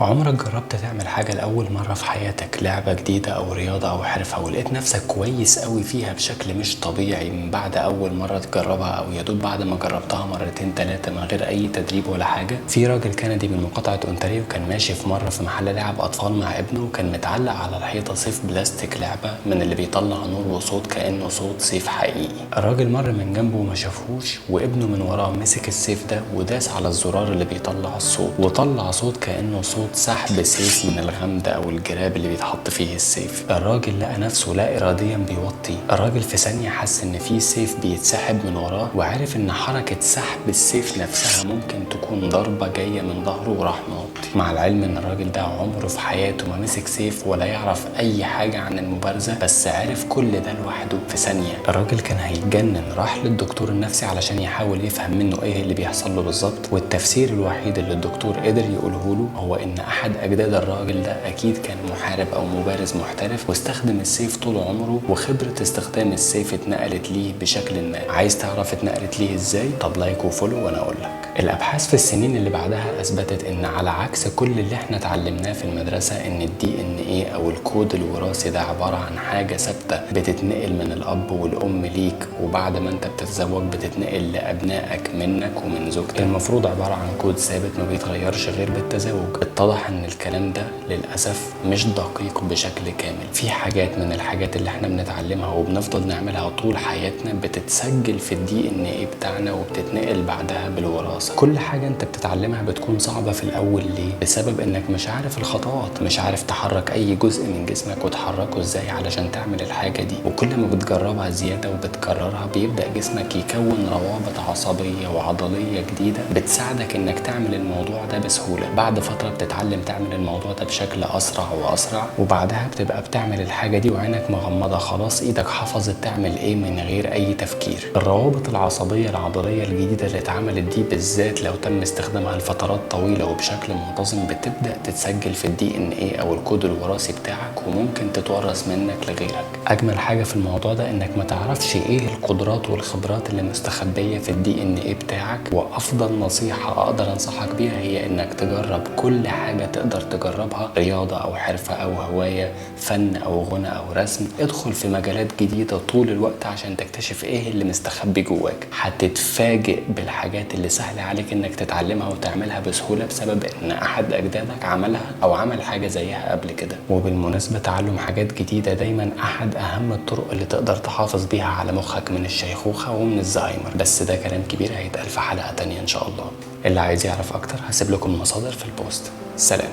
عمرك جربت تعمل حاجة لأول مرة في حياتك، لعبة جديدة أو رياضة أو حرفة، ولقيت نفسك كويس قوي فيها بشكل مش طبيعي من بعد أول مرة تجربها، أو يدوب بعد ما جربتها مرتين تلاتة من غير أي تدريب ولا حاجة؟ في راجل كندي من مقاطعة أونتاريو كان ماشي في مرة في محل لعب أطفال مع ابنه، وكان متعلق على الحيطة سيف بلاستيك لعبة من اللي بيطلع نور وصوت كأنه صوت سيف حقيقي. الراجل مر من جنبه وما شافهوش، وابنه من وراه مسك السيف ده وداس على الزرار اللي بيطلع الصوت، وطلع صوت كأنه صوت سحب سيف من الغمد او الجراب اللي بيتحط فيه السيف. الراجل لقى نفسه لا اراديا بيوطي. الراجل في ثانية حس ان في سيف بيتسحب من وراه، وعرف ان حركة سحب السيف نفسها ممكن تكون ضربه جاية من ظهره، وراح موطي. مع العلم ان الراجل ده عمره في حياته ما مسك سيف ولا يعرف اي حاجة عن المبارزة، بس عرف كل ده لوحده في ثانية. الراجل كان هيتجنن، راح للدكتور النفسي علشان يحاول يفهم منه ايه اللي بيحصل له بالظبط، والتفسير الوحيد اللي الدكتور قدر يقوله له هو ان احد اجداد الراجل ده اكيد كان محارب او مبارز محترف، واستخدم السيف طول عمره، وخبرة استخدام السيف اتنقلت ليه بشكل ما. عايز تعرف اتنقلت ليه ازاي؟ طب like و follow وانا اقول لك. الابحاث في السنين اللي بعدها اثبتت ان على عكس كل اللي احنا اتعلمناه في المدرسة، ان ال DNA او الكود الوراثي ده عبارة عن حاجة ثابتة بتتنقل من الاب والام ليك، وبعد ما انت بتتزوج بتتنقل لابنائك منك ومن زوجتك. المفروض عبارة عن كود ثابت ما بيتغيرش غير بالتزاوج. اتضح ان الكلام ده للاسف مش دقيق بشكل كامل. في حاجات من الحاجات اللي احنا بنتعلمها وبنفضل نعملها طول حياتنا بتتسجل في ال DNA بتاعنا وبتتنقل بعدها بالوراثه. كل حاجة انت بتتعلمها بتكون صعبة في الاول، ليه؟ بسبب انك مش عارف الخطوات، مش عارف تحرك اي جزء من جسمك وتحركه ازاي علشان تعمل الحاجة دي، وكل ما بتجربها زيادة وبتكررها بيبدا جسمك يكون روابط عصبية وعضليه جديدة بتساعدك انك تعمل الموضوع ده بسهولة. بعد فترة بتتعلم تعمل الموضوع ده بشكل اسرع واسرع، وبعدها بتبقى بتعمل الحاجة دي وعينك مغمضه، خلاص ايدك حفظت تعمل ايه من غير اي تفكير. الروابط العصبية العضلية الجديدة اللي اتعملت دي بالذات لو تم استخدامها لفترات طويلة وبشكل منتظم بتبدا تتسجل في ال DNA او الكود الوراثي بتاعك، وممكن تتورث منك لغيرك. اجمل حاجة في الموضوع ده انك ما تعرفش ايه القدرات والخبرات اللي مستخبيه في ال DNA بتاعك، وافضل نصيحة اقدر انصحك بيها هي انك تجرب كل حاجة تقدر تجربها، رياضة او حرفه او هواية، فن او غنى او رسم. ادخل في مجالات جديدة طول الوقت عشان تكتشف ايه اللي مستخبي جواك. هتتفاجئ بالحاجات اللي سهل عليك انك تتعلمها وتعملها بسهولة بسبب ان احد اجدادك عملها او عمل حاجة زيها قبل كده. وبالمناسبة تعلم حاجات جديدة دايما احد اهم الطرق اللي تقدر تحافظ بيها على مخك من الشيخوخة ومن الزهايمر، بس ده كلام كبير هيتقال في حلقة تانية ان شاء الله. اللي عايز يعرف اكتر هسيب لكم المصادر في ال post. سلام.